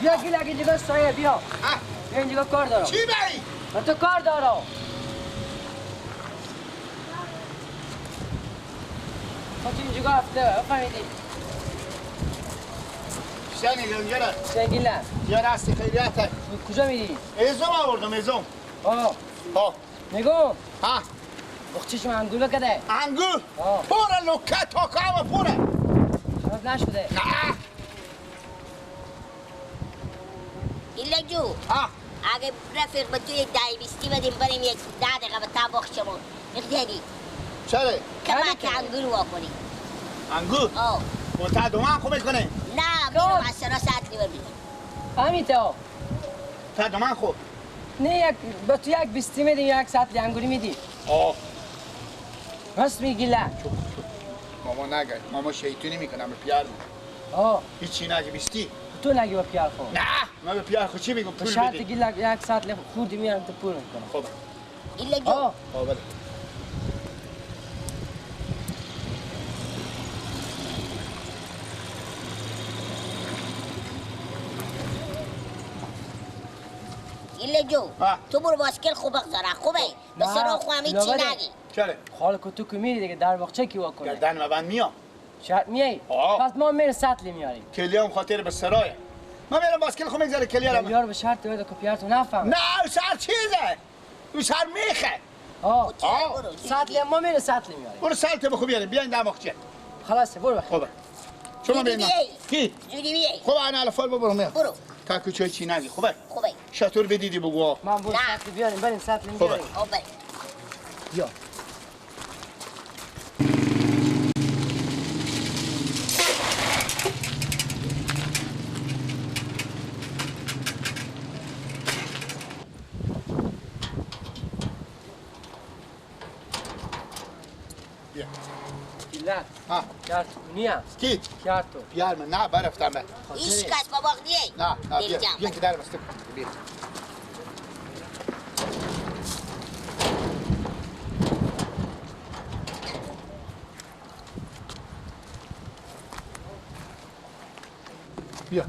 بیا گیل اینجا سایه بیا. بیا اینجا کار دارم. چی بری؟ من تو کار دارم. تو اینجا هفته فهمیدی؟ شنیل اونجا شنیل. یا راستی خیریت. کجا میری؟ ایزم آوردم ایزم. آه. ها. میگم. ها. بخچیش من انگور بکده. انگور؟ پوره لوکه تا کام پوره. هنوز نشده. نه. ایلا جو. اگه رفیق به تو یک دهی بیستی بدیم بریم یک 10 دقیقه به تا بخشمون میخیری؟ چرا؟ کمک انگور وا کنی. انگور؟ آه. با تا دومن خوب میکنه؟ نه میرم از سرا ساعت لیور میدم. همینطور. تا دومن خوب. نه یک به تو یک بیستی میدیم یک ساعت انگوری میدی. آه. راست میگی لا. ماما نگه ماما شیطونی میکنم به پیار. آه. هیچی نگه بیستی. تو نگی با پیار خو. نه من به پیار خو چی میگم پول شرط بده. گیل یک ساعت خوردی میارم تو پول میکنم. خب. ایلا جو. آه. آه بله. ایلا جو. تو برو باسکل خوب بگذاره خوبه. به سرا خو همین چی نگی. چرا؟ خال که تو که میری دیگه در باغچه کی وا کنه؟ گردن من میام. شرط میای؟ پس ما میریم سطل میاریم. کلیام خاطر به سرای. من میرم باسکل خو میگذره کلیا رو. یار به شرط بده که پیار تو نفهم. نه سر چیزه. او سر میخه. آه. سطل ما میریم سطل میاریم. برو سطل بخو بیاریم. بیاین در باغچه. خلاص برو بخیر. خوبه. شما بیاین. کی؟ زودی بیای. خب انا الفال برو میام. برو. تا کوچه چی نگی خوبه؟ خوبه. شطور بدیدی بگو. من برو سطل بیاریم بریم سطل بیاریم. خوبه. بیا. ها کارتونیا کی کارتو پیار من نه برفتم من هیچ کس بابا نیه نه نه بیا بیا که در بسته بیا بیا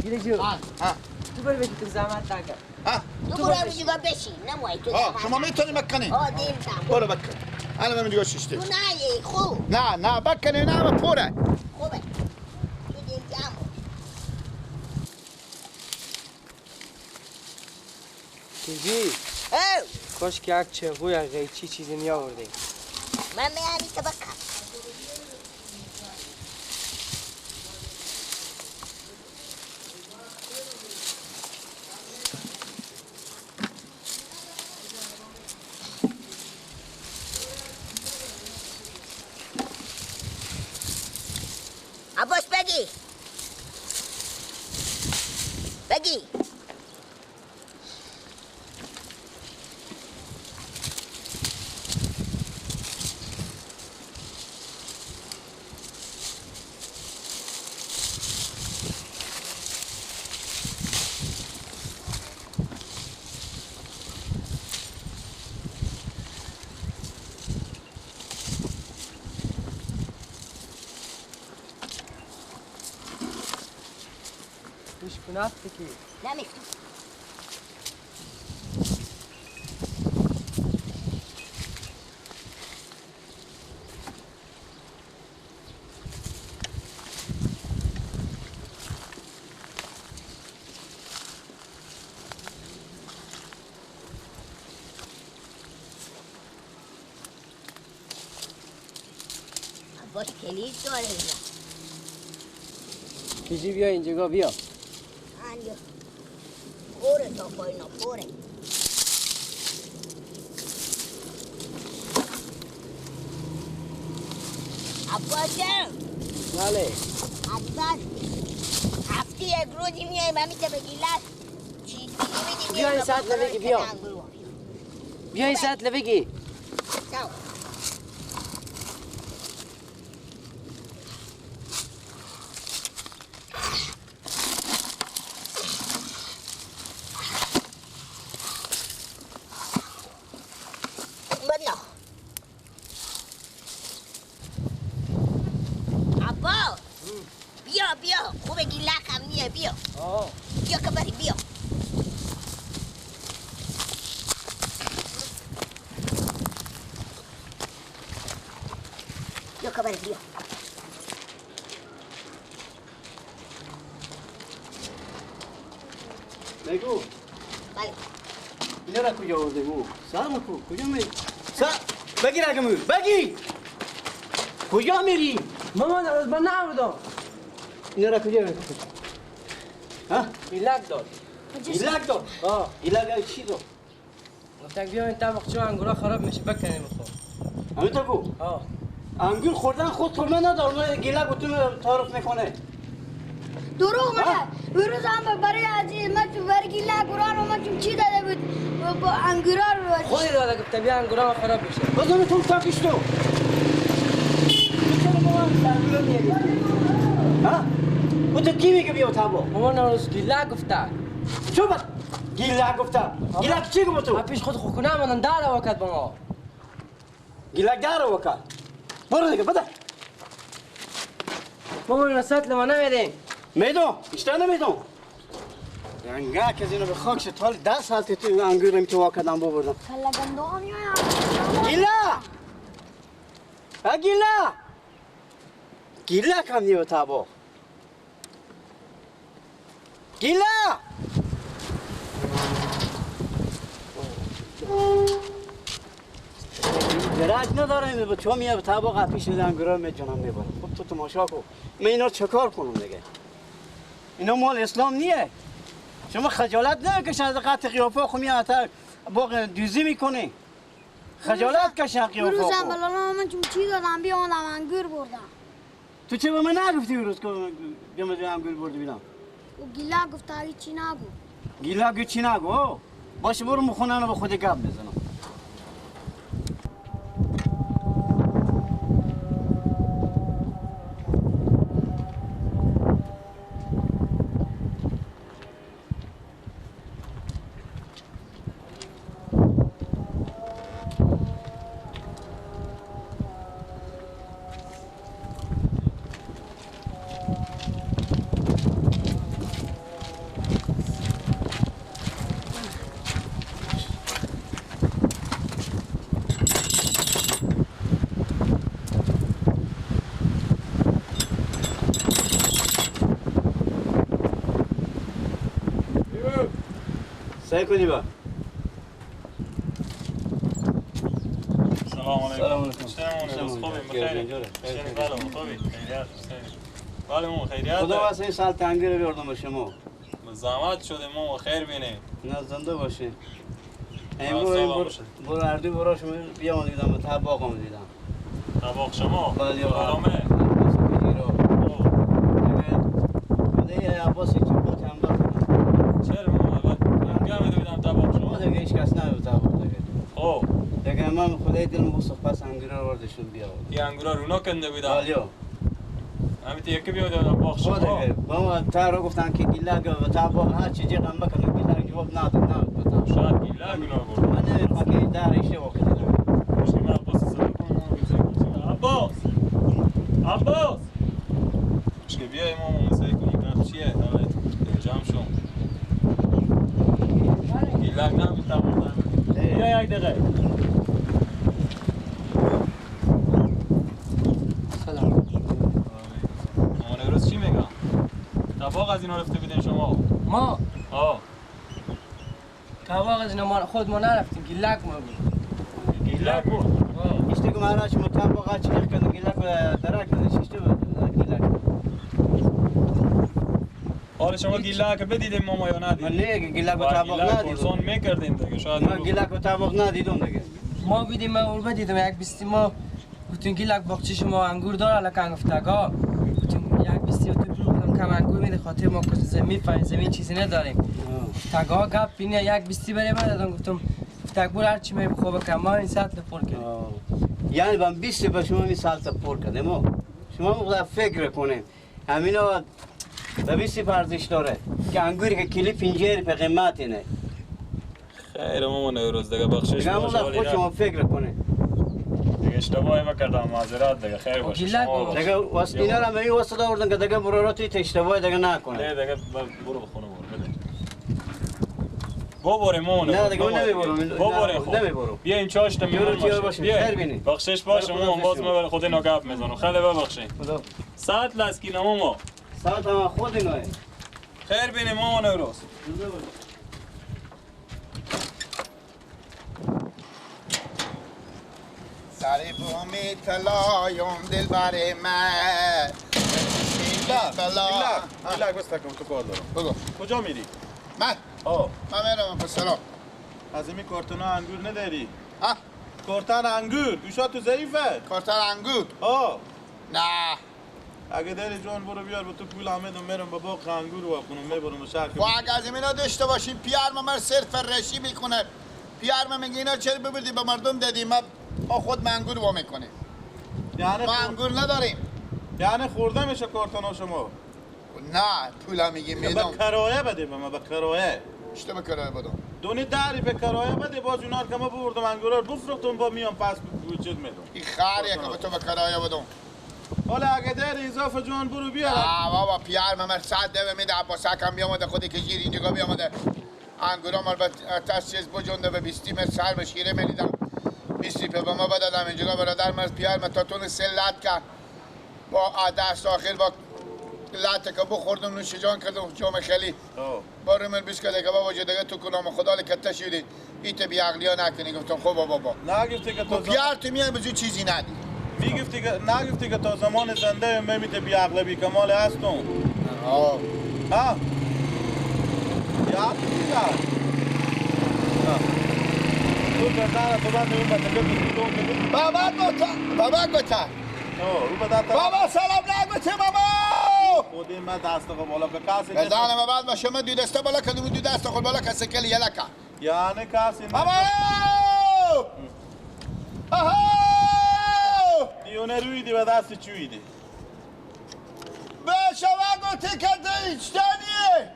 گیره جو ها ها تو برو بگی تو زحمت نکن ها تو برو بگی بشین نمای تو شما میتونی مکنی ها دیدم برو بکن انا من دیگه ششته تو نه خوب نه نه بکنه نه پوره خوبه تو دل جمع چیزی؟ او کاش که یک چغو یا قیچی چیزی می آوردیم. من میانی که بکن عباس بگی بگی نفتی کی؟ نمیفتم. باش کلید داره اینا. کیجی بیا اینجا بیا. پوره تا پایینا پوره. عباس جان. بله. عباس هفته یک روزی میایم همیشه به گیلت چیزی میدیم. بیا این ساعت لبگی بیا. بیا این ساعت لبگی. کبر بیا. بگو. بله. اینا را کجا آورده بو؟ سلام کو کجا میری؟ بگیر اگه بگی. کجا میری؟ مامان از من نآوردم. اینا را کجا میری؟ ها؟ ایلک داد. ایلک داد؟ آه. ایلک چی داد؟ گفتن بیا این طبق چون انگورا خراب میشه بکنیم بخور. همین تو گو؟ آه. انگور خوردن خود خورمه نداره، گیلک بتون تعارف میکنه. دروغ میگه. روز هم برای عزیز من تو برای گیلک قرآن من چون چی داده بود با انگورا رو خودی داده گفت بیا انگورا خراب میشه. بزن تو تاکش تو. چرا با من انگورا میاری؟ ها؟ و تو کی میگه بیا تابو؟ مامان روز گیلک گفته. چون گیلک گفته؟ گیلک چی گفت تو؟ پیش خود خو کنم من داره وکد با ما. گیلک داره وکد. برو دیگه بده. مامان رسات لما نمیدیم. میدون بیشتر نمیدون. رنگه که اینو به خاک شد حال 10 سال تو انگورم تو واکدم ببردم. کلا گندم یا گیلا ها گیلا گیلا کم نیو تابو گیلا درک ندارم به چون میاد تابو پیش انگورا می جنم میبره. خب تو تماشا کن من اینا چه کار کنم دیگه؟ اینا مال اسلام نیه. شما خجالت نمیکشن از قطع قیافه خو میاد تا باغ دوزی میکنی. خجالت کشن قیافه. روزم بلالا من چون چی دادم بیا اومدم انگور بردم. تو چه به من نگفتی روز که بیام انگور بردی بیام؟ و گیلا گفت چی نگو. گیلا گفت چی نگو؟ باشه برو مخونه رو به خود گپ بزنم. سعی کنی با. سلام علیکم. سلام علیکم. بله خیریت. خدا واسه این سال تنگی رو بیاردم به شما. زحمت شده ما خیر بینیم. نه زنده باشی. این برو اردو برو شما بیام دیدم تا باغم دیدم. طباق شما؟ بله. آرامه. خدای عباس چی بود هم داد. چرا ما بیام دیدم طباق شما؟ دیگه هیچ کس نبود طباق دیگه. خب دیگه من خدای دلم واسه پس انگورا رو وردشون بیاورد. این انگورا رو نکنده بودم. بله. همین یکی بیاد باغ شما. دیگه با ما تا رو گفتن که گیلک و طباق هر چی جقم بکنه گیلک جواب نداد نه. شاید گیلک گناه برد. من نمی‌فهمم که در اشتباه کرده. من عباس صدا کنم. عباس عباس که بیای ما مسای کنیم چیه؟ جمع شو. گیلک نمی‌تونم. بیا یک دقیقه. سلام. مامان امروز چی میگم؟ طباق از اینا رفته بودین شما؟ ما؟ آه. طباق از اینا خود ما نرفتیم، گیلک ما بود. گیلک بود؟ اشته که من شما طباق چی کردن گیلک درک نده چیشته بود گیلک. حالا شما گیلک بدیدیم ماما یا ندیدیم؟ من نه گیلک و طباق ندیدم. پرسان میکردیم دیگه شاید. من گیلک و طباق ندیدم دیگه. ما بیدیم من اون بدیدم یک بیستی ما گفتیم گیلک باغچه شما انگور داره لکن گفتگا گفتیم یک بیستی تو پول کم انگور میده خاطر ما کس زمین فاین زمین چیزی نداریم. تگا گپ بینه یک بیستی برای من دادم گفتم گفتگ بور هر چی می بخو بکن ما این سطل پر کردیم. یعنی من 20 به شما این سطل پر کردیم. شما مقدار فکر کنین همینا به 20 ارزش داره که انگوری که کیلو 50 به قیمت اینه. خیر مامان روز دیگه بخشش باشه. خود شما فکر کنین دیگه اشتباهی مکردم معذرت دیگه خیر باشه. دیگه واسه اینا رو می واسه آوردن که دیگه برو تو اشتباهی دیگه نکنه. نه دیگه برو بخونه برو بده. ببریم مامان. نه دیگه نمیبرم. ببریم خب. نمیبرم. بیا این چاشت میمون باشه. بیا. بخشش باشه مامان باز من برای خود اینا گپ میزنم. خیلی ببخشید. خدا. ساعت لسکی ماما. ساعت هم خود ایناه. خیر بینیم مامان نوروز. سر بومی طلایم دل بر من ایلک بس تکم تو کار دارم. بگو کجا میری؟ من؟ آه من میرم پسرا. از این کارتون انگور نداری؟ ها؟ کارتن انگور گوشات تو ضعیفه. کارتن انگور؟ آه نه اگه داری جان برو بیار با تو پول آمدم میرم با باغ انگور وا کنم میبرم شهر. و اگه از اینا داشته باشیم پیار من صرف رشی میکنه. پیار من میگه اینا چرا ببردی به مردم دادی، ما خود انگور وا میکنیم. یعنی ما انگور نداریم. یعنی خورده میشه کارتنا شما؟ نه پولا میگیم میدم. به کرایه بده به ما، به کرایه. چطور به کرایه بدم؟ دونی داری به کرایه بده باز اونا که ما بردم انگورا بفروختم با میام پس چیز میدم. این خریه که به تو به کرایه بدم. حالا اگه داری اضافه جان برو بیار. آه بابا پیار من صد ده میده عباس کم بیامده خودی که گیر اینجا بیامده انگورا مال به تاس چیز بجونده به 20 متر سر به شیره میدیدم 20 به ما بدادم اینجا برادر من پیار من تا تون سلات کرد با دست آخر با لات که بخوردم نوش جان کردم جام خیلی بار من بیش کرده که بابا دیگه تو کنام خدا لکته شدی ایت بی عقلیا نکنی. گفتم خب بابا نگفتی که تو پیار تو میای بزو چیزی ندی. میگفتی که نگفتی که تا زمان زنده میمیت بی عقل بی کمال هستم. آه ها یا دیگه تو گردن تو بعد اون بچه بابا گوتا بابا گوتا بابا سلام نگوته بابا خودی من دست خود بالا که کسی گردن ما بعد باشه من دو دسته بالا کدوم دو دست خود بالا کسی کلی یلکا یعنی کسی بابا آها دیونه رویدی و دست چویدی به شما گوته که ایچتانیه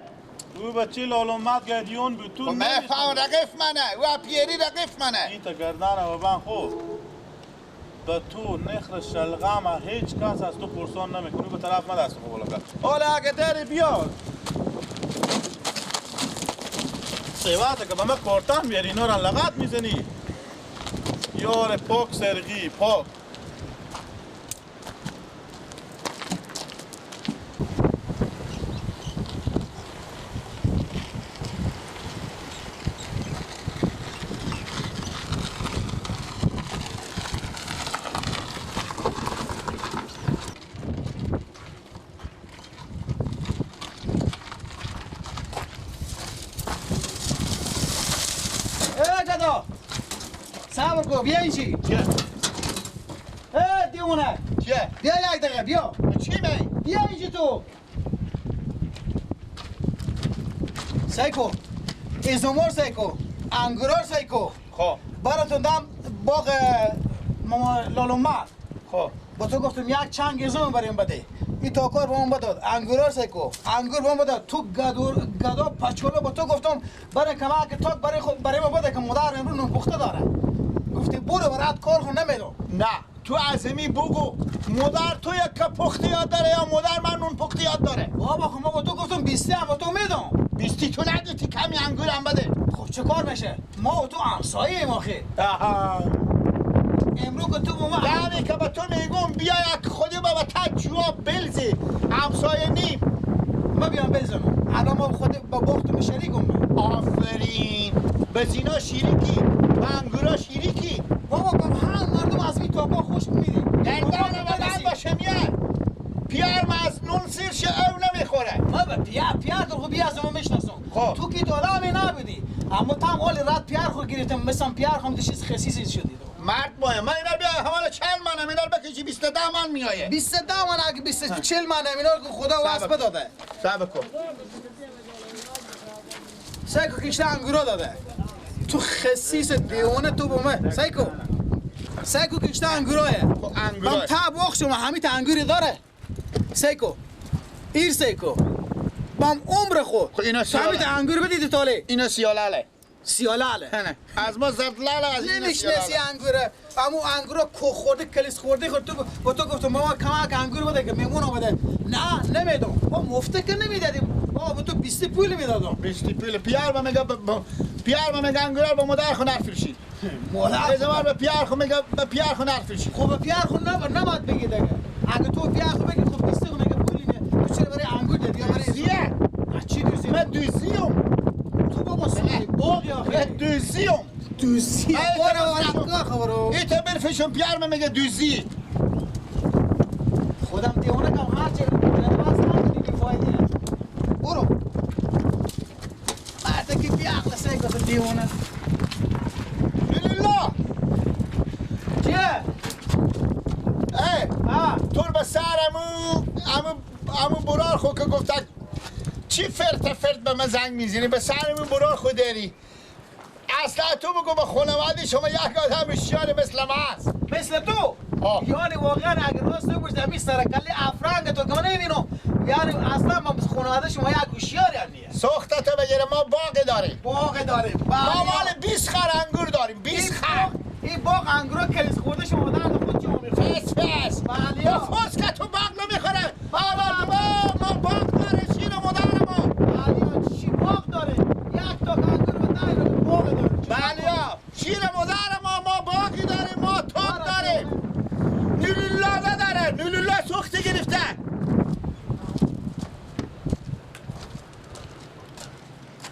او بچه لالومت گدیون بود تو من فهم رقیف منه او پیری رقیف منه این تا گردن و من خوب به تو نخر شلغم هیچ کس از تو پرسان نمیکنی به طرف من دست بالا کرد. حالا اگه داری بیار سیواته که به من کارتن بیاری اینا را لغت میزنی یار پاک سرغی پاک. صبر کن بیا اینجی. چیه؟ ای دیوونه چیه؟ بیا یک دقیقه بیا. چی می؟ بیا اینجی تو. سیکو ازمور سیکو انگورار سیکو. خب براتون دم باغ ماما لالومر. خب با تو گفتم یک چنگ ازم بریم بده. این تاکار به من بداد انگورار سیکو انگور به من بداد تو گدا پچولا با تو گفتم برای کمک تاک برای خود برای ما بده که مادر امروز نون پخته داره. گفتی برو برات کار خو نمیدم. نه تو ازمی بگو مادر تو یک پخته یاد داره یا مادر من نون پخته یاد داره؟ بابا خب ما با تو گفتم 20 هم با تو میدم. 20 تو ندیدی کمی انگور هم بده. خب چه کار میشه؟ ما و تو همسایه‌ایم آخه. امروز که تو با ما دمی که به تو میگم بیا یک خودی بابا تا جواب بلزی همسایه نیم. ما بیام بلزم الان ما خود با باختم شریکم. آفرین به زینا شریکی با انگورا شریکی. بابا با هم مردم از می تاپا خوش میدی. گردن من باشه میاد پیار ما از نون سیر شه او نمیخوره. ما به پیار تو خوب از ما میشناسم. خب تو که دادم نبودی اما تام حال رد پیار خو گرفتم مثلا پیار خم دشیز خسیس شدی. مرد باید من اینا بیا همالا 40 منم اینا بکشی 22 من میایه 22 من اگه 40 منم اینا رو خدا واسه بداده. صبر کن سیکو کشته انگورا داده تو خسیس دیوانه تو با من. سیکو سیکو کشته انگوراه. خب انگوراه من تا باغ شما همین تا انگوری داره. سیکو ایر سیکو بام عمر خو خب اینا همین تا انگور بدید تاله. اینا سیالاله سیالاله نه از ما زردلاله از اینا نمیشناسی انگوره. امو انگورا کو خورده کلیس خورده خورد تو با تو گفتم ماما کمک انگور بده که میمون آمده. نه نمیدم ما مفته که نمیدادیم. ما به تو 20 پول میدادم. 20 پول پیار ما میگه پیار ما میگه انگورا با مادر خو نفروشی. مادر زمان به پیار خو میگه به پیار خو نفروشی. خب پیار خو نباید بگی دیگه. اگه تو پیار خو بگی خب 20 خو میگه پولی نه. تو چرا برای انگور دادی یا برای زیه؟ چی دوزی؟ من دوزیم. تو بابا سوی باقی آخه. من دوزیم. دوزی. برو برو خبرو. ایتا برفشون پیار ما میگه دوزی. خودم دیوانه کم هر چه بس نکنی بی فایده. برو. مرد که بی عقل سه گفت دیوانه. لله. چیه؟ ای تو به سر امو برار خو که گفت چی فرت فرت به من زنگ میزنی؟ به سرمون برار خو داری. اصلا تو بگو به خانواده شما یک آدم هوشیار مثل ما است. مثل تو؟ یعنی واقعا اگر راست بگوش در سرکلی افرنگ تو که من نمیبینم. یعنی اصلا ما خانواده شما یک هوشیار یعنی سوخته تو بگیره. ما باغ داریم. باغ داریم. ما مال 20 خر انگور داریم. 20 خر. این باغ انگورا کلیس خورده شما درد خود شما میخوره. فس فس. بله. فس